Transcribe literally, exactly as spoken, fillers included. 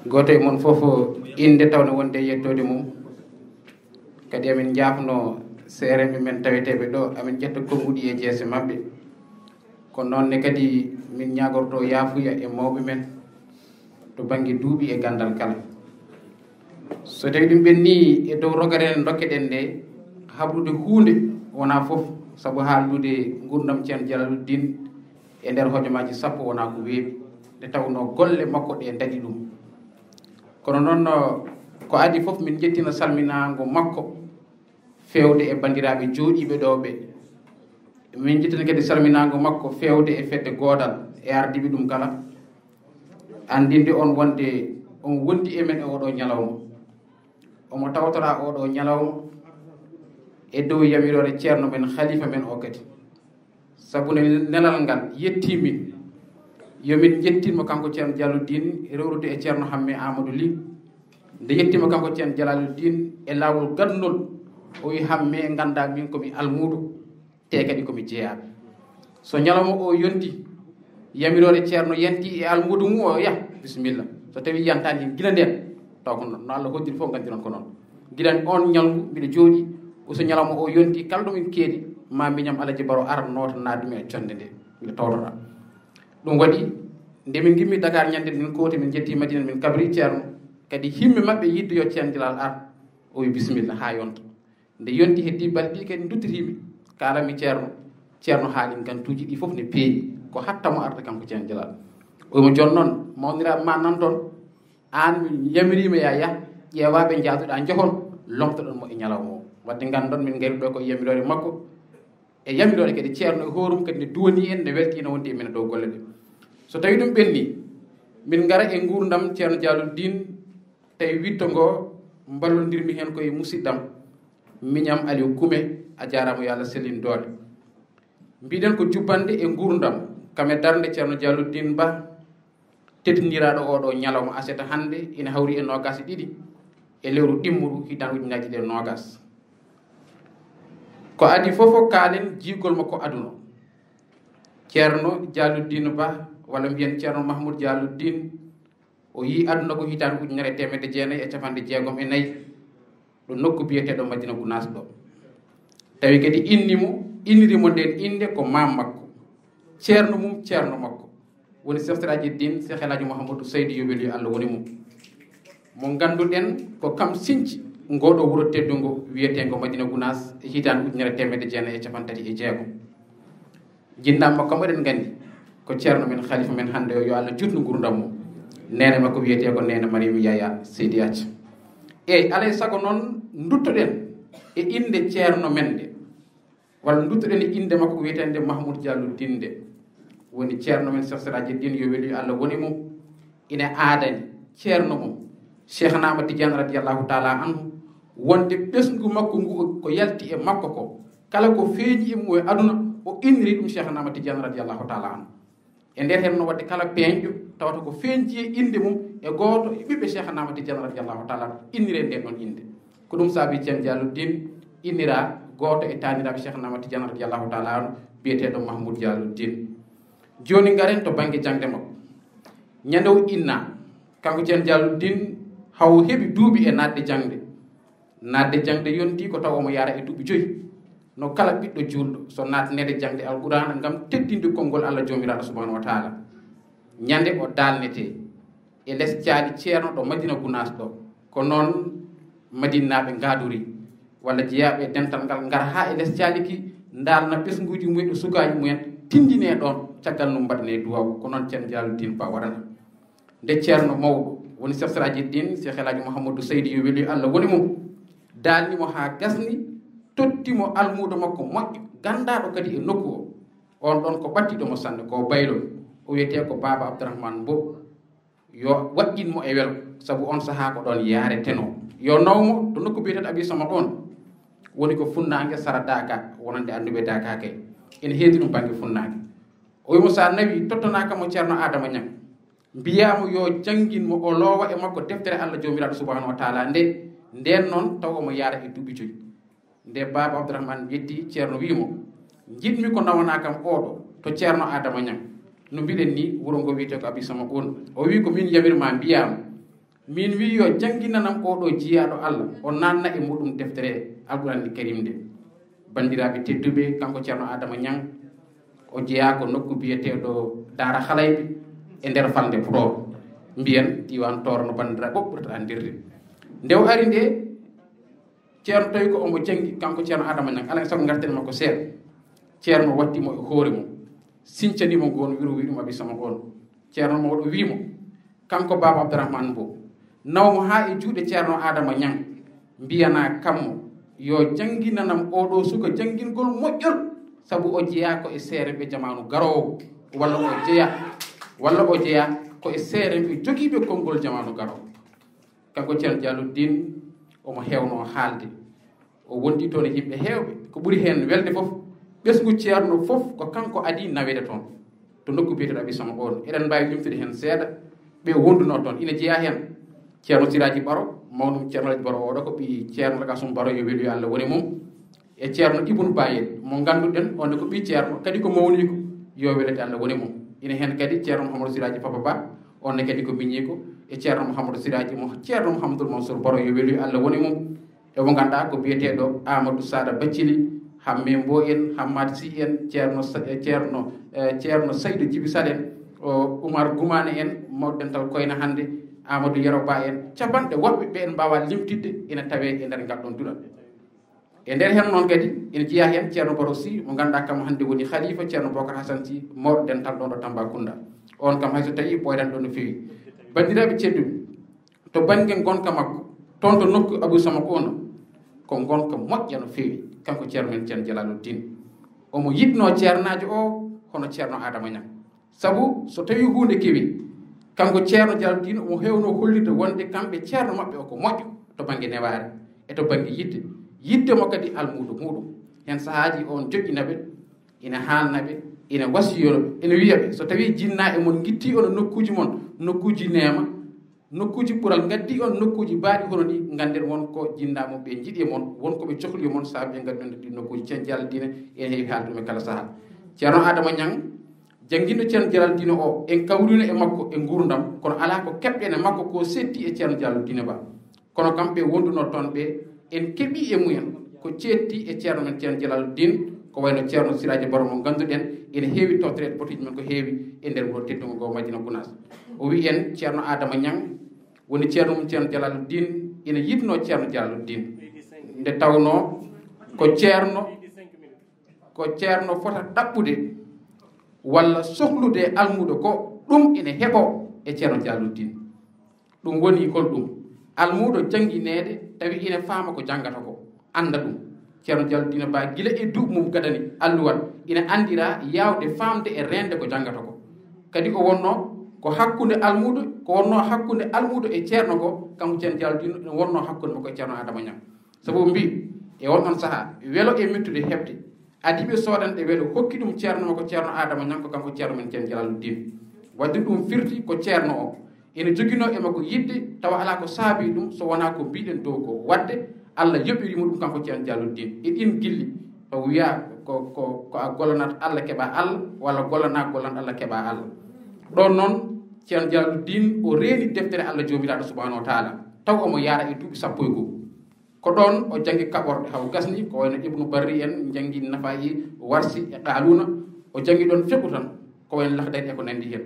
Gooto e mon fof innde tawno wonde e yettoode mum. Kadi amin njaafno seerenɓe men taweteeɓe ɗo, amin ƴetta konnguɗi e jeese maɓɓe. Ko noon ne kadi min ñaagorto yaafuya e mawɓe men to bannge duuɓi e ganndal kala. So tawi ɗum ɓenni e dow rogere nde ndokke-ɗen nde, haɓrude huunde wonaa fof, sabu haaldude nguurndam Ceerno Jalaaluddin e nder hojomaaji sappo wonaa ko weeɓi, nde tawnoo golle makko ɗe daɗi ɗum. Kono noon, ko adii fof, min njettina salminaango makko feewde e banndiraaɓe jooɗiiɓe ɗo ɓe. Min njettina kadi salminaango makko feewde e fedde goodal e ardiiɓe ɗum kala. Anndinde on wonde on wondi e men e oɗo ñalawma. Omo tawtora oɗo ñalawma e dow yamiroore ceerno men, khalifa men o kadi. Sabu ne nelal ngal yetti min, yo min njettin mo kanko Ceerno Jalaaluddin, rewrude e Ceerno Hamme Amadou Ly. Nde yettima kanko Ceerno Jalaaluddin e laawol gaɗnol, o wi: "Hamme, nganndaa min ko mi almuudo, te kadi ko mi jeyaaɗo." So ñalawma o yonti, yamiroore ceerno yanti e almuudo mum o, yah, bisimilla. So tawi yantaani heen gila ndeen, taw ko noon. No Allah hoddiri fof, nganndiron ko noon. Gila on ñalngu mbiɗa jooɗi, o so ñalawma o yonti, kala ɗo min keedi, ma miñam Alaji Baro ar noota naat ɗum e connde nde, mbiɗa tawtora. Ɗum waɗi, nde min ngimmi Dakar ñande min kooti, min njetti Madina, min kabri ceerno, kadi himme maɓɓe yidde yo Ceerno Jalaal ar, o wi: "Bisimilla, haa yonta." Nde yonti, heddi balɗe ɗiɗi kadi nduttitiimi, kaalanmi ceerno. Ceerno haali ngantuuji ɗi fof ne peeñi, ko hatta mo arde kanko Ceerno Jalaal. O wi mo: "Jooni noon, mawniraaɓe ma nan toon, aan mi yamiriima ya yah, ƴeewaa ɓe njaaduɗaa, njahon, lomtoɗon mo e ñalawma o." Wadde nganndon min ngari ɗo ko yamiroore makko, e yamiroore kadi ceerno e hoore mum kadi ne duwanii en, ne weltiina wonde e men e dow golle ɗe. So tawi ɗum ɓenni, min ngara e nguurndam Ceerno Jalaaluddin, tawi witto ngo mballondirmi heen ko e musiɗɗam, miñam Aliou Kume, a jaaraama, yo Allah sellin doole. Mbiɗen ko jubbande e nguurndam, kam e darnde Ceerno Jalaaluddin Ba, teddiniraaɗo oɗo ñalawma aset hannde, ina hawri e noogaas e ɗiɗi e lewru ɗimmuru hitaande ujunnaji ɗiɗi e noogaas. Ko adii fof o kaalen jiigol makko aduna. Ceerno Jalaaluddin Ba, walla mbiyen Ceerno Mahmoud Jalaaluddin, o yii aduna ko hitaande ujunere e teemedde jeenayi e capanɗe jeegom e nayi, ɗo nokku biyeteeɗo Madina Gunaas ɗo. Tawi kadi inni mo, inniri mo nden innde ko maam makko, ceerno mum, ceerno makko. Woni Cheikh Siraji Din, Cheikh El Hadji Mouhamadou Seydou, yo weli Allah woni mum. Mo ngannduɗen ko kam sinci ngoɗo wuro teddungo wiyeteengo Madina Gunaas e hitaande ujunere teemedde jeenayi e capanɗe tati e jeegom. Jinnaɓe makko kam eɗen nganndi ko ceerno men, khalifa men hannde o, yo Allah jutnu nguurndam mum. Neene makko wiyetee ko neene Mariama Yaya Seydi Acca. Eyi, alay sago noon nduttoɗen e innde ceerno men nde. Walla nduttoɗen e innde makko ko wiyeteende Mahmoud Diallo Dinde, woni ceerno men Cheikh Siraji Din, yo weli Allah woni mum, ina aadani ceerno mum Cheikh Ahmad Tidiane radiyallahu taala anhu, wonde ɓesngu makko ngu ko yalti e makko ko, kala ko feeñi e mum e aduna, o inniri ɗum Cheikh Ahmad Tidiane radiyallahu taala anhu. E nder heen no waɗde kala peeñɗo tawata ko feeñti e innde mum e gooto e ɓiɓɓe Cheikh Ahmad Tidiane radiyallahu taala anhu, innire nden ɗon innde. Ko ɗum saabi Ceerno Diallo Din innira gooto e taaniraaɓe Cheikh Ahmad Tidiane radiyallahu taala anhu, biyeteeɗo Mahmoud Diallo Din. Jooni ngaren to bannge jaŋde makko. Ñande o inna, kanko Ceerno Diallo Din, haw heɓi duuɓi e naatde jaŋde. Naatde jaŋde yonti ko taw omo yara e duuɓi joyi. No kala ɓiɗɗo juulɗo, so naatneede jaŋde Alqur'aana ngam teddinde konngol Allah Joomiraaɗo subhaanahu wa taala. Ñande o daalnetee e les caali ceerno ɗo Madina Gunaas ɗo. Ko noon Madinnaaɓe ngaadori, walla jeyaaɓe e dental ngal ngara haa e les caali ki, ndaalna ɓesnguuji mumen e sukaaji mumen, tinndinee ɗoon, caggal mum mbaɗanee duwaaw. Ko noon Ceerno Diallo Din Ba waɗana. Nde ceerno mawɗo, woni Cheikh Siraji Din, Cheikh El Hadji Mouhamadou Seydi, yo weli Allah woni mum, daalni mo haa gasni, totti mo almuudo makko moƴƴo, ganndaaɗo kadi e nokku o. On ɗon ko ɓattiɗo mo sanne, ko Baylol. O wiyetee ko Baaba Abdourahmane Mbow. Yo waɗɗin mo e welo, sabu on sahaa ko ɗoon yaaretenoo. Yo naw mo to nokku biyeteeɗo Abi Sama ɗoon, woni ko funnaange sara daaka, wonande annduɓe daakaake. Ene heedi ɗum bannge funnaange. O wi mo, so a nawii, tottanaaka mo Ceerno Adama Ñaŋ. Mbiyaa mo yo janngin mo, o loowa e makko deftere Allah Joomiraaɗo Subhaanahu wa Taala nde, ndeen noon taw omo yaara e duuɓi joyi. Nde Baaba Abdourahmane yeddi, Ceerno wii mo, njiɗmi ko nawanaa kam ooɗo to Ceerno Adama Ñaŋ. No mbiɗen ni, wuro ngo wiyetee ko Abi Sama Oon. O wii ko miin yamir maa mbiyaa mo. Miin wii yo jannginanam ooɗo jiyaaɗo Allah, o naatna e muɗum deftere Alquraan Karim nde. Banndiraaɓe tedduɓe, kanko Ceerno Adama Ñaŋ, o jeyaa ko nokku biyeteeɗo Daara Halayɓe e nder falnde Podor. Mbiyen diiwaan Tooro no banndiraaɓe ɓurta anndirde. Nde o ari nde, Ceerno tawi ko omo janngi, kanko Ceerno Adama Ñaŋ, alaa e sago ngarten makko seeɗa. Ceerno watti mo e hoore mum, sincani mo ngoon wiro, wii ɗum Abi Sama oon. Ceerno mawɗo wii mo, kanko Baaba Abdourahmane Mbow, naw mo haa e juuɗe Ceerno Adama Ñaŋ, mbiyanaa kam mo, yo jannginanam ooɗo suka janngingol moƴƴol, sabu o jeyaa ko e seerenɓe jamaanu garoowo, walla o jeyaa, walla o jeyaa ko e seerenɓe jogiiɓe konngol jamaanu garoowo. Kanko Ceerno Jalaaluddin, omo heewnoo haalde. O wondi toon e yimɓe heewɓe. Ko ɓuri heen welde fof, ɓesngu Ceerno fof ko kanko adii naweede toon, to nokku biyeteeɗo Abi Sama oon. Eɗen mbaawi limtude heen seeɗa ɓe wondunoo toon. Ina jeyaa heen Ceerno Siraaji Baro, mawnum Ceerno Alhaji Baro oɗo ko ɓii Ceerno Lakasum Baro, yo welu yo Allah wone mum. E Ceerno Ibnu Bayel, mo ngannduɗen, on ne ko ɓii Ceerno, kadi ko mawniiko, yo welete Allah wone mum. Ina heen kadi Ceerno Mouhamadou Siraaji Papa Ba, on ne kadi ko miñiiko, e Ceerno Mouhamadou Siraaji mo Ceerno Mouhamadoul Mansour Baro, yo welu yo Allah wone mum. E mo ngannduɗaa ko biyeteeɗo Amadou Sada Bathily, Hamme Mbow en, Hammad Sy en, Ceerno Sa-, e Ceerno, e Ceerno Saydou Djiby Sall en, o Oumar Goumane en, mawɗo dental Koyna hannde, Amadou Yero Ba en, capanɗe woɗɓe ɓe en mbaawaa limtidde ina tawee e nder ngal ɗoon duɗal. E nder heen noon kadi, ene jeyaa heen Ceerno Baro Sy, mo ngannduɗaa kam hannde woni haliifa Ceerno Bocar Hassane Sy, mawɗo dental ɗoon ɗo Tambacounda. On kam hay so tawii ɓooyɗen ɗoon no feewi. Banndiraaɓe tedduɓe, to bannge ngonka makko, toon to nokku Abou Samako on, ko ngonka moƴƴa no feewi, kanko Ceerno men Ceerno Jalaaluddin. Omo yiɗnoo ceernaajo o hono Ceerno Adama Ñaŋ. Sabu so tawii huunde kewi, kanko Ceerno Jalaaluddin omo heewnoo hollirde wonde kamɓe ceerno maɓɓe o ko moƴƴo to bannge newaare e to bannge yiɗde. Yiɗde mo kadi almuudo muuɗum. Heen sahaaji on joƴƴina ɓe, ina haalna ɓe, ina wasiyoo ɓe, ina wiya ɓe, so tawii jinnaa e mon ngittii on e nokkuuji mon, nokkuuji neema, nokkuuji ɓural, ngaddii on nokkuuji baaɗi hono nii, ngannden won ko jinnaa mon ɓe njiɗi e mon, won ko ɓe cohli e mon, sabu ɓe ngaddi on ɗi nokkuuji. Ceerno Jalaaluddin ene heewi haalde ɗum e kala sahaa. Ceerno Adama Ñaŋ, jannginɗo Ceerno Jalaaluddin o, en kawriino e makko e nguurndam, kono alaa ko keɓɗen e makko ko seetti e Ceerno Jalaaluddin Ba. Kono kam ɓe wondunoo toon ɓe, en keɓii e mumen ko ceetti e Ceerno men Ceerno Jalaaluddin, ko wayno Ceerno Siraaji Baro mo ngannduɗen ene heewi tawtoreede botuuji men ko heewi e nder wuro teddungo ngo Madina Gunaas. O wiyi en Ceerno Adama Ñaŋ woni ceerno mum Ceerno Jalaaluddin, ina yiɗnoo Ceerno Jalaaluddin. Nde tawnoo ko ceerno, ko ceerno fota ɗaɓɓude walla sohlude almuudo ko ɗum ina heɓoo e Ceerno Jalaaluddin. Ɗum woni hol ɗum? Almuudo janngineede tawi ina faama ko janngata ko, annda ɗum. Ceerno Jalaaluddin Ba gila e duuɓi mum gadani alluwal, ina anndiraa yaawde faamde e reende ko janngata ko. Kadi o wonnoo ko hakkunde almuudo, ko wonnoo hakkunde almuudo e ceerno ko, kanko Ceerno Jalaaluddin ina wonnoo hakkunde makko e Ceerno Adama Ñaŋ. Sabu mbi, e on ɗon sahaa, welo e mettude heɓde, adii ɓe soodanɗe welo, hokki ɗum ceerno makko Ceerno Adama Ñaŋ ko kanko Ceerno men Ceerno Jalaaluddin. Waɗde ɗum firti ko ceerno o ina joginoo e makko yiɗde, tawa alaa ko saabii ɗum so wonaa ko mbiɗen dow ko. Waɗde Allah yoɓiri mo ɗum kanko Ceerno Jalaaluddin. E ɗiin gilli, ko wiyaa ko, ko, ko a gollanat Allah keɓaa Allah, walla gollanaa gollanat Allah keɓaa Allah. Ɗoon noon, Ceerno Jalaaluddin o reeni deftere Allah Joomiraaɗo Subhaanahu wa Taala, taw omo yaara e duuɓi sappo e goo. Ko ɗoon o janngi kaɓorɗe haw gasni, ko wayno Ibnu Barri en, njanngi Nafaa'i, Warsi e Qaaluuna. O janngi ɗoon fiqhu tan, ko wayno Laxdari e ko nanndi heen.